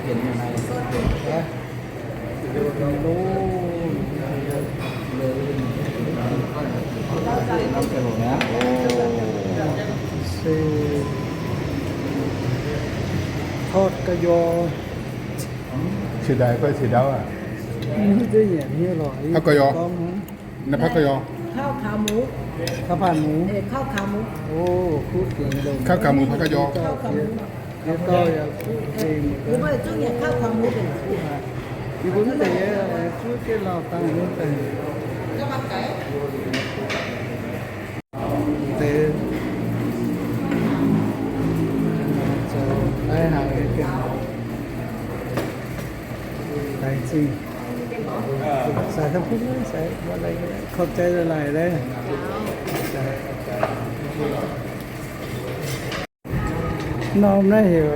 Tọt ga'yor. Ciex daaih fai ciex ndau aqv? Mv zeiz nyanc nyei lorqc. Haav ga'yor. Naaiv haav ga'yor. ข้าวขาหมู ข้าวผัดหมู เออ ข้าวขาหมู โอ้ คุกเก่งเลย ข้าวขาหมูผัดกะยอ ข้าวขาหมู เดี๋ยวก็อย่าคุกเก่ง อยู่บ้านจุ้งเนี่ย ข้าวขาหมูเป็น อยู่บนแต่คุกเก่งเราตั้งนู้นแต่ Tế zoux naaiv haaix nyungc. Laengz zingh. Sai daaih bun sai, ขอบใจหลายๆ เลย. Norm naaiv heuc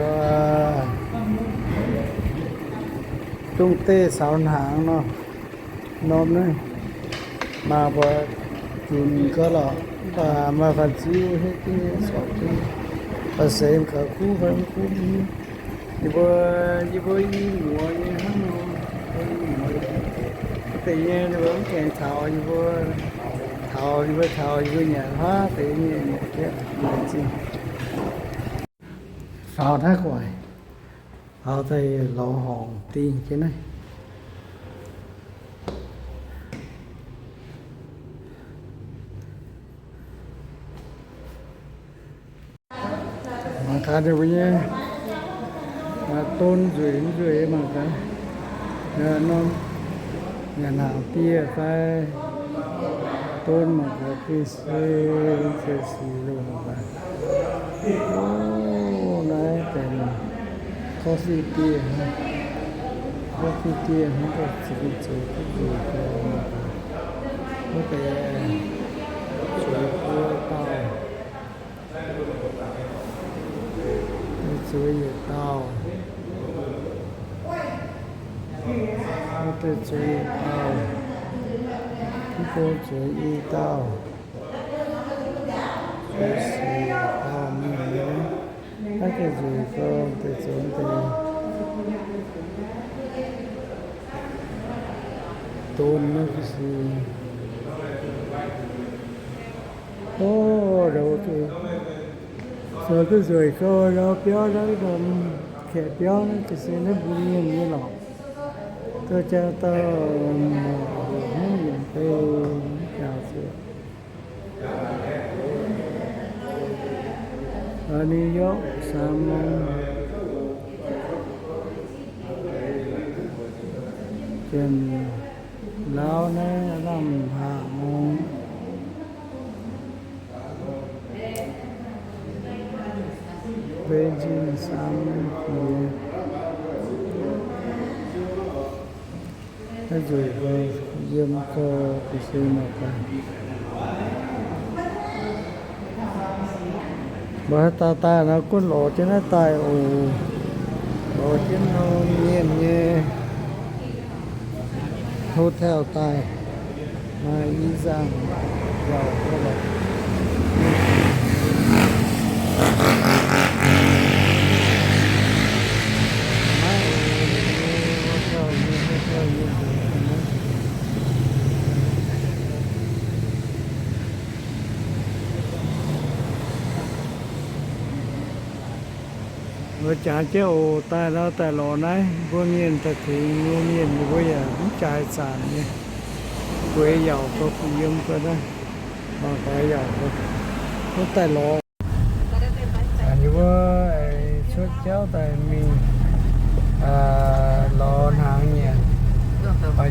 dongh deic caux hnaangx nor. Norm naaiv maaih mbuo zunc gau lorqc, mv baac maaih fanh ziu hiuv duqv nyei sorpc duqv, baac seix gaux kuv fai mv kuv mv hiuv. Yie mbuo, yie mbuo i muoz nyei hnangv nor, mbuo i muoz nyei, mv deix nyei ninh mbuo mv gaengh taux, yie mbuo taux, yie mbuo taux, yie mbuo nyanc hnangv deix nyei, nyanc jienv laengz zingh. Faaux naaiv gu'nguaaic, faaux daaih lorz horngc dingh jienv naaiv. Mangc gaax ninh mbuo nyei, don nzueic mv nzueic mangc gaax. Norm nyanc hnaangx dieh fai don mangc gaax gengh se, se sic loh mangc gaax. O, naaiv benx coffee dieh, coffee dieh hnangv, zoux duqv nzueic gau mangc gaax. Wuov deix zueiz buo dauh. Zueiz yietc dauh. Wuov deix zueiz yietc dauh. Mv bung zueiz i dauh. Zueiz siec dauh mingh nyei. Naaiv deix nzueic gau deix zoux deix. Don naaiv ga'sie. O, zoux duqv nzueic gau, biauv naaiv, kaeqv biauv naaiv ga'sie naaiv mbuo mienh nyei lorqc. Duqv jaa dauh muoc hungh yienc bei mv jaax zuqc. New York, Salmon, Jiem Lauv naaiv lamh haac mong. Beijing Salmon jiex. Naaiv nzueic gau, yiem gau, ga'sie mangc gaax. Mbuo haaix dauh daaih nor gunv lorz jienv naaiv daaih oc. Lorz jienv norm mienh nyei hotel daaih. Maaih i nzaangc yaac lorz. Maiv oc, hotel nyei, hotel nyei. Mbuo jangx jienv oc, daaih nor daaih lorz naaiv, mbuo mienh daaih tengx mbuo mienh, mbuo yaac mv jaaix zanc nyei. Gueix yauc gau, gueix yiem gau naaiv, mangc gaax yauc gau, mv daaih lorz. Ninh mbuo cuotv jauv daaih mingh lorz hnaangx nyanc.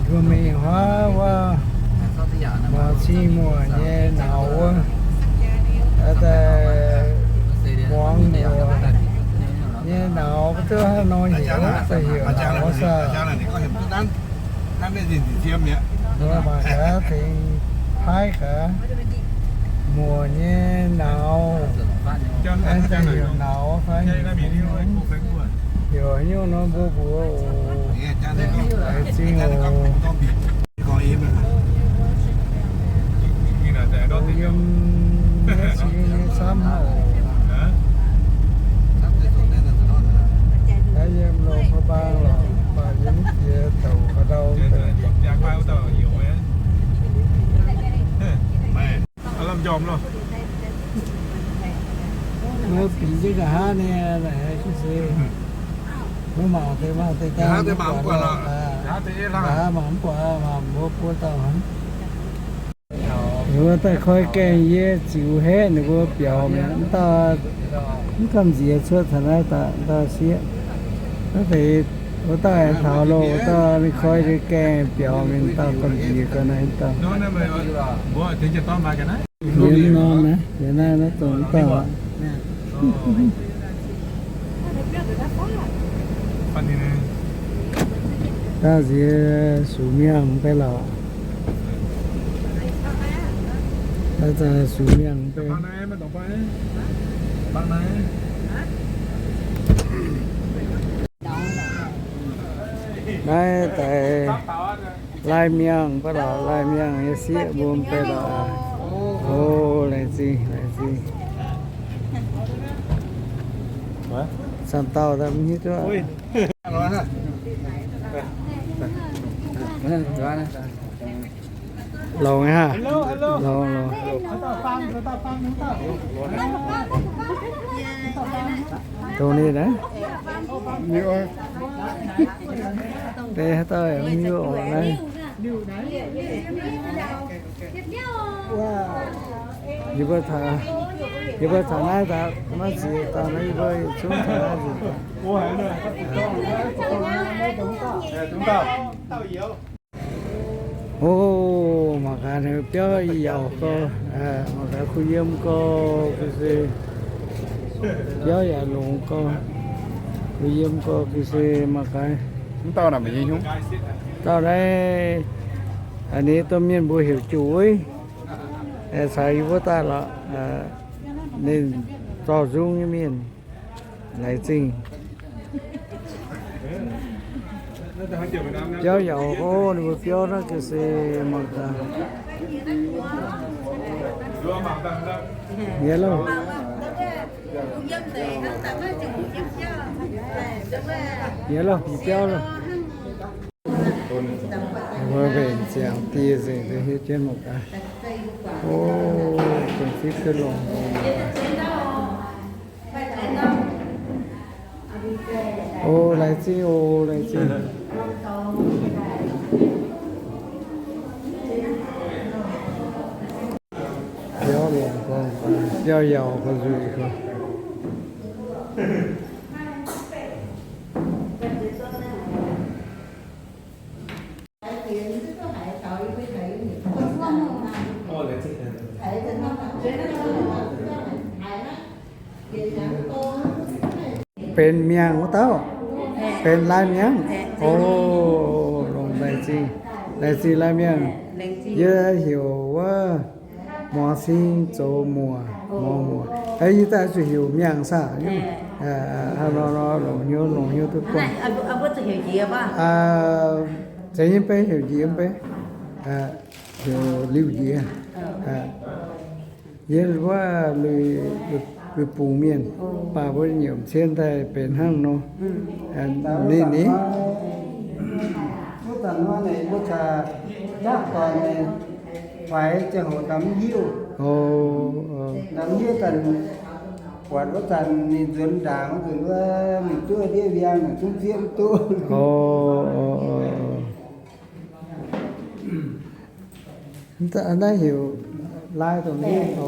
Mbuo mingh huaav wuov muoz cing muoc nyei nauz wuov, daaih muangx muoc nyei nauz, duqv haaix nor heuc, daaih heuc nauz saah. Mbuo mangc gaax tengx paaiv gaax muoc nyei nauz, daaih heuc nauz fai heuc nyungc nor mbuo mbuox oc. Laengz zingh oc. Yiem naaiv cing nyei camv oc. Yiem loz baan Mbuo bingx jienv nqa'haav nyei, naaic se mbuo mangc deix, mangc deix daaih, nqa'haav deix mangc mv buatc lorqc. Nqa'haav mangc mv buatc, mangc mbuo buo dauh hnangv. Ninh mbuo daaih koi gaengh yie ziux haeqv ninh mbuo biaux mi'aqv. Mv dauh mv gamh nziex cuotv taux naaiv daaih, dauh sieqv. Naaiv deix wuov dauh aengx taux loh, wuov dauh ninh koi gaengh biaux mingh, dauh gamh nziex ga'naaiv dauh. Yie mv norm naaiv, yie naaiv, naaiv dongh mv dauh aqv. Dauh nziex sux miangh mv bei lorqc. Dauh za'gengh sux miangh mv bei. Naaiv daaih lai miangh mv bei lorqc, lai miangh nyei sieqv mbuo mv bei lorqc. O, laengz zingh, laengz zingh. Camv dauh daaih mv hiuv duqv. Longx nyei haav? Longx, longx. Dongh ninh naaiv. Deix haaix dauh yaac mv hiuv oc naaiv. Yie mbuo taux, yie mbuo taux naaiv daaih maiv ziex dauh naaiv, yie mbuo yietc zungv taux naaiv nzunc daaih. O, mangc gaax biauv yaac gauh, mangc gaax kuh yiem gauh ga'sie, biauv yaac longx gauh, kuh yiem gauh ga'sie mangc gaax. Dauh naaiv, a'hneiv domh mienh mbuo heuc Jueiv, caux yie mbuo daaih lorqc. Ninh zorqv nzung nyei mienh. Laengz zingh. Biauv yaac oc, ninh mbuo biauv naaiv ga'sie mangc gaax. Yie loh. Yie loh, biauv loh. Mbuo mbenc ziangx dieh nzengc, hiuv jienv mangc gaax. O, dongh fitv duqv longx. O, laengz zingh, o, laengz zingh. Biauv longx, biauv yaac gauh nzueic gauh. Benx miangh wuov dauh? Benx lai miangh? O, longx, laengz zingh, laengz zingh lai miangh. Yie heuc wuov Muangx Cing zoux muoc, muoz muoc. Yie daaih zuqc heuc miangh saah? Nor, nor, longx hnyouv, longx hnyouv duqv buangh. Zeiz nyei mv bei, heuc njiec mv bei, heuc Liuh Njiec. Yie wuov lui-bungx mienh, baac mbuo nyiemc cien daaih benx hnangv nor. Ninh, ninh. Wuov zanc nor naaic mbuo caux jaav doic naaic faix ziangh hoc ndamv hiuv. Ndamv hiuv zanc, buatc wuov zanc ninh nzuonx ndaangc wuov zanc wuov, ninh duqv ndiev wiang naaic zungv zieqv mv duqv. Naaiv heuc lai dongh nyungc. O,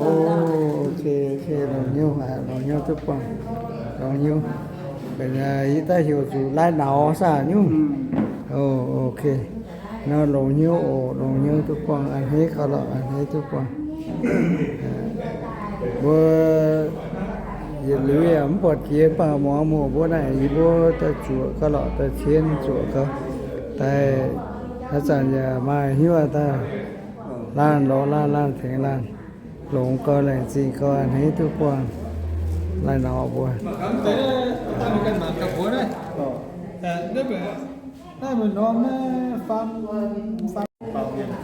longx hnyouv haic, longx hnyouv duqv buangh, longx hnyouv. Yie daaih heuc zuqc lai nauz saah nyungc. O, ok. Nor longx hnyouv oc, longx hnyouv duqv buangh, a'hneiv gauh lorqc, a'hneiv duqv buangh. Mbuo yietc liuz yaac mv buatc jiex, mv baac muangx muoc mbuo naaic, yie mbuo daaih zuoqc gauh lorqc, daaih cien zuoqc gauh. Daaih haaix zanc yaac maaih hnyouv daaih laanh lorz laanh, laanh tengx laanh. Longx gauh, laengz zingh gauh, a'hneiv duqv buangh lai nauz mbuo.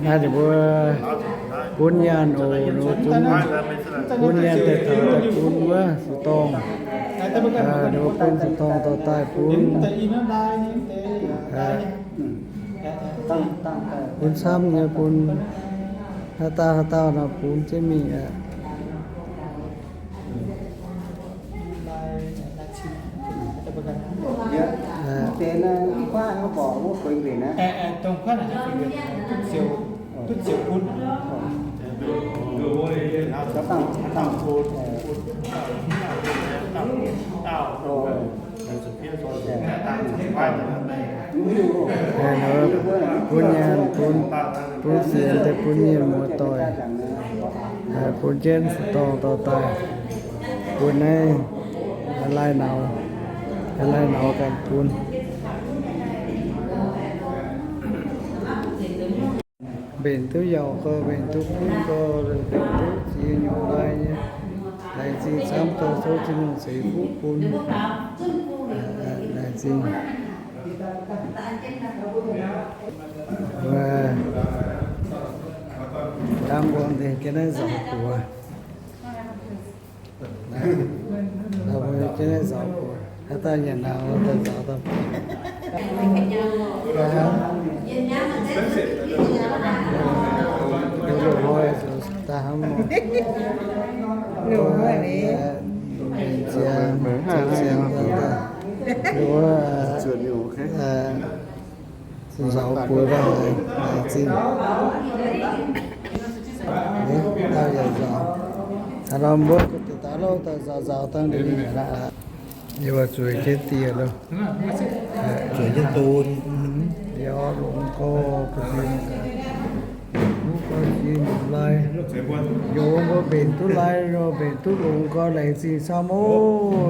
Naaiv ninh mbuo bun nyaanh oc, ninh mbuo zungv bun nyaanh daaih taux daaih bun wuov sux-dorngh. Ninh mbuo bun sux-dorngh dorh daaih bun, bun camv nyei, bun haaix dauh haaix dauh nor bun jienv mingh aqv. Deix naaiv, ih kuaaiv hnangv borqc wuov gueix mbenc naaiv. Aeqv, aeqv, dongh kuaaiv naaiv, duqv ziouc, duqv ziouc bun. Bun nyanc, bun, bun fienx daaih bun mienh muoz-doic, bun jienv dorngh dorh daaih, bun naaiv, lai-nauz, lai-nauz ganh bun. Mbenc duqv yaauc gau, mbenc duqv kuv gau, mbenc duqv ziex nyungc lai nyei. Laengz zingh camv, dorh tov Tin-Hungh ceix fuqv bun. Laengz zingh. Dangv mbuo deix jienv naaiv nzauc buoz. Haaix dauh nyanc hnaangx daaih nzauc daaih. Loz-hnoi daaih hnangv nor. Nzauc buoz daaih, laengz zingh. Dauh yaac nzauc. Haaix nor mbuo daaih daaih louh daaih nzauc nzauc dangh liuz aqv. Yie mbuo zueiz jienv dieh loh. Zueiz jienv don. Yie orv longx gorx, ba'ziex nyungc lai. Yie mbuo mbenc duqv lai, mbenc duqv longx gorx, laengz zingh camv oc,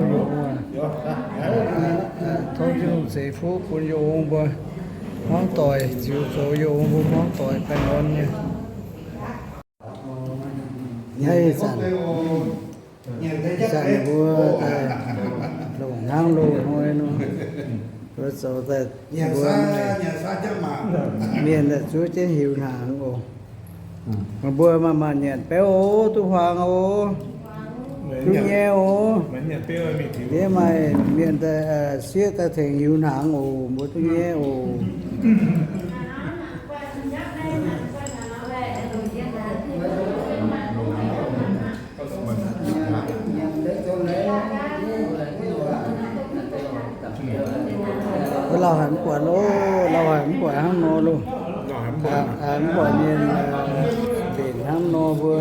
yie mbuo. Tov Tin-Hungh ceix fuqv bun yie mbuo hmuangv doic, ziux zoux yie mbuo hmuangv doic baengh orn nyei. Naaiv zanc, zanc mbuo daaih longc hnangv loz-hnoi nor, mbuo zoux daaih, mbuo mienh daaih zuov jienv hiuv hnaangx oc. Mbuo maaih maanc nyanc beuv oc, duqv huaang oc. Duqv nyaiv oc. Yie maaih mienh daaih sieqv daaih tengx hiuv hnaangx oc, mbuo duqv nyaiv oc. Mbuo lauh haic mv buatc loh, lauh haic mv buatc hnangv nor loh. Haiz mv buatc mienh mbenc hnangv nor mbuo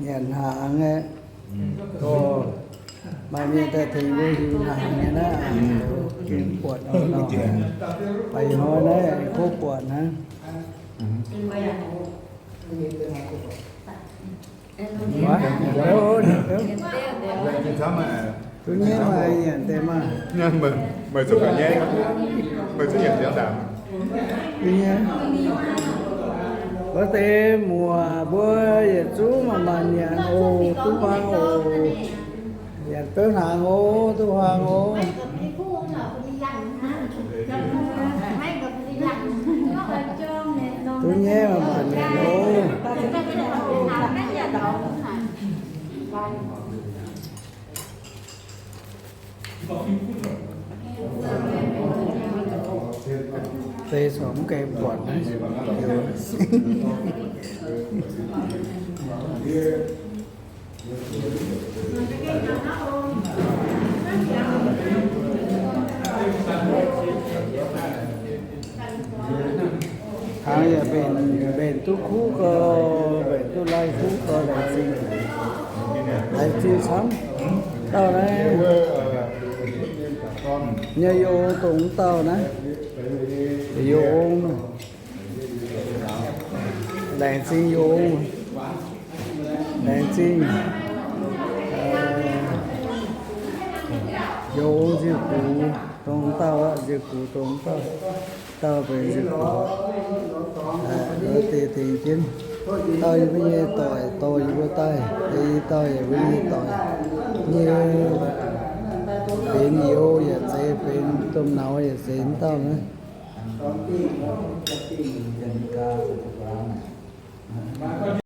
nyanc hnaangx aeqv, maaih mienh daaih tengx mbuo hiuv hnaangx nyei naaiv, gengh buatc nor. Baac ih hnoi naaiv kov buatc hnangv. Duqv nyaiv maaih nyanc deix maah. Duqv nyaiv. Wuov deix muoc mbuo yietc zungv maaih maanc nyanc oc, duqv huaang oc. Nyanc beuv hnaangx oc, duqv huaang oc. Duqv nyaiv maaih maanc nyanc oc. Deix corc mv gaengh buatc naaiv. Hnaangx yaac mbenc, mbenc duqv kuv gau, mbenc duqv lai kuv gau, laengz zingh. Laengz zingh camv. Dauh naaiv, nyei yie ong dongh wuov dauh naaiv, yie ong. Laengz zingh yie ong. Laengz zingh. Yie ong nziuh gux dongh dauh aqv, nziuh gux dongh dauh. Dauh benx nziuh gux. Deix dingc jienv. Dauh yie mbuo nyei doic dorh yie mbuo daaih. Deix i dauh yaac mbuo nyei doic nyei. Benx youz yaac zeiz, benx domh nauz yaac zeiz wuov dauh naaiv.